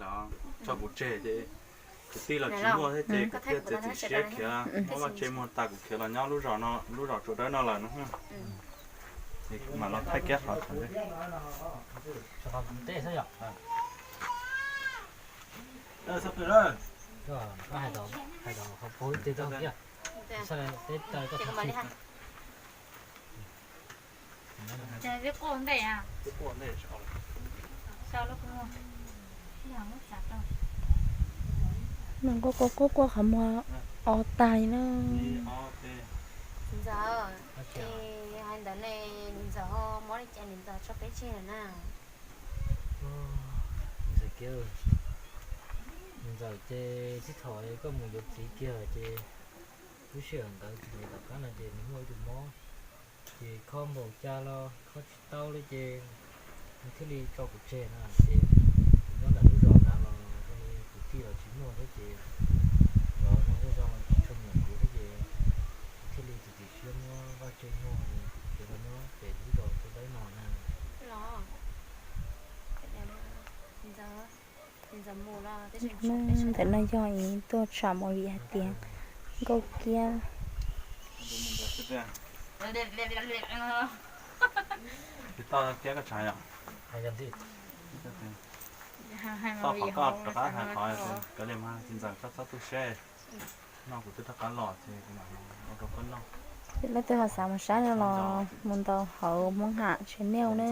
Los tso kuv tseg ces kwv tij los tsis muaj thiab ces kuv thiaj txiav txim siab khiav, muab vaj tse muag tas kuv khiav los nyob lub zos no, lub zos Tsuas Dawb no lawm no. Mam los thaij kiag qhov Nws quaj quaj quaj quaj qhov muag o tag li na. Ntxawm, es hais ntawd ne, niam ntxawm ho mob li cas niam ntxawm tso peb tseg lawm na? Ntxawm kiag, niam ntxawm ces txij thaum koj mus yuav txiv kiag ces lub sij hawm ntawd txiv niam tom qab no ces nws muaj ib tug mob, ces khob npaum cas los khob tsis tau li ces nws thiaj li tso kuv tseg no ces kuv nyob ntawm lub zos ntawd los zoo li kwv tij los tsis muaj thiab ces cov no zej zog los tsis tshua nyiam kuv thiab ces kuv thiaj li txiav txim siab muab vaj tse muag, kuv khiav los nyob pem lub zos Tsuas Dawb no na. Ntawm no yog ib tuaj tsham movie hais tias nkauj kiab. Tau qhov koj rov qab hais qhov, kav liam mas txiv ntxawm koj txhob tu siab, no kuv twb rov qab los ces kuv mam ua rau koj noj. Leej twg ho xav mus saib no los mus ntaus hauv Hmoob Ham channel na.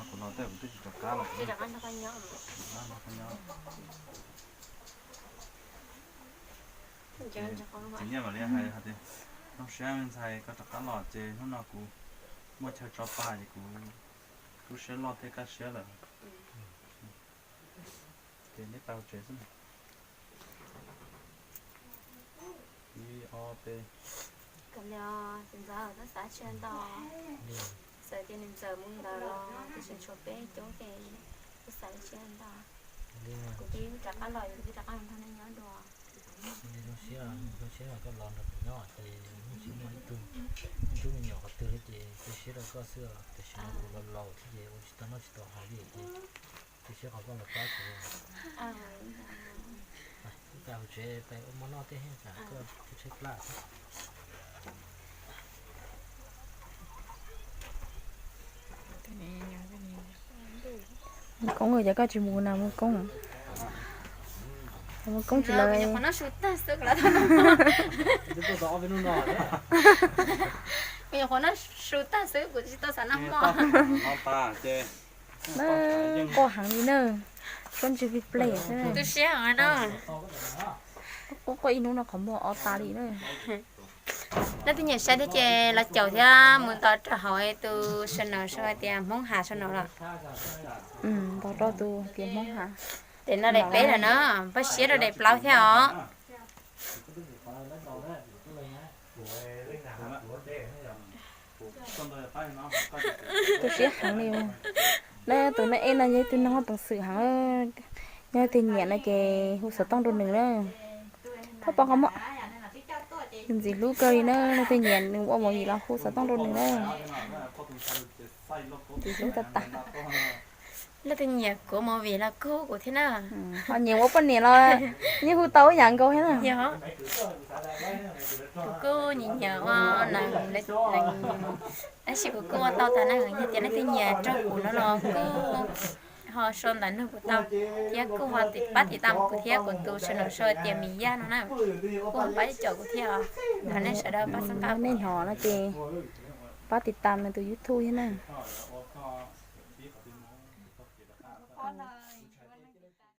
Kuv los tej kuv twb tsis rov qab los. Txiv Nyiaj mam li hais tias, zoo siab me ntxhais koj rov qab los ces hnub no kuv muaj chaw tso pa ces kuv lub siab loj thiab kaj siab lawm. Ces neb pab tsev xwb. Ib ob peb. Ntxawm, txhob xav tsis ntau. Txawm tias niam ntxawm mus ntawd los tiam sis tshuav peb coob ces txhob xav tsis ntau. Kuv twb rov qab los, kuv twb rov qab los nrog nej nyob dua. Zoo siab, zoo siab koj los nrog kuv nyob ces muaj tsis muaj ib tug, ib tug me nyuam qhov twg li ces tu siab rau koj xwb, tiam sis no kuv los laus thiab ces ua tsis tau noj tsis tau haus li ces tu siab qhov koj los pab kuv. Pais hauv tsev pais ua mov noj tej, tsam koj tshaib plab. Mus koob, cov koj tsis mus na, mus koob. Mus koob tsis lawv. Nyuam qhuav noj su tag xwb, kuv tsis tau xav noj hmo. Quaj heev li na, suab ntswg plig plig xwb. Tu siab heev no. Quaj quaj ib hnub no qhov muag o tas li na. Leej twg nyiam saib thiab ces los caum thiab mus ntaus rau hauv tus channel sau hais tias Hmoob Ham channel los. Ntaus rau tus hais tias Hmoob Ham. Daim no daim peb lawm na, npaj siab rau daim plaub thiab os. Tu siab heev li. Neb tus neb ej no yog ib tug noj qab toom xwm heev. Yog leej twg nyiam no ces hu xov tooj rau nws na. Thov pom qhov muag. Ntxim hlub kawg li na, leej twg nyiam nws ua movie los hu xov tooj rau nws na. Ntxim hlub tas tas. Leej twg nyiam kuv movie los kuj hu kuv thiab na. Ho nyiam ua poj niam los yeej hu tau ib yam nkaus thiab na. Kuv kuj nyiam nyiam ua neeg, tab sis kuv kuj ua tau tag neeg. Yog tias leej twg nyiam nrog kuv no los kuj ho sau ntawv nug kuv tau, thiab kuj ho pab tiv tam kuv thiab kuv tus channel sau tias Mis Yaj no na, kuj ho pab caum kuv thiab os. Thov nej sawv daws pab txhawb nqa nej hnov no ces pab tiv tam nws tus YouTube thiab na.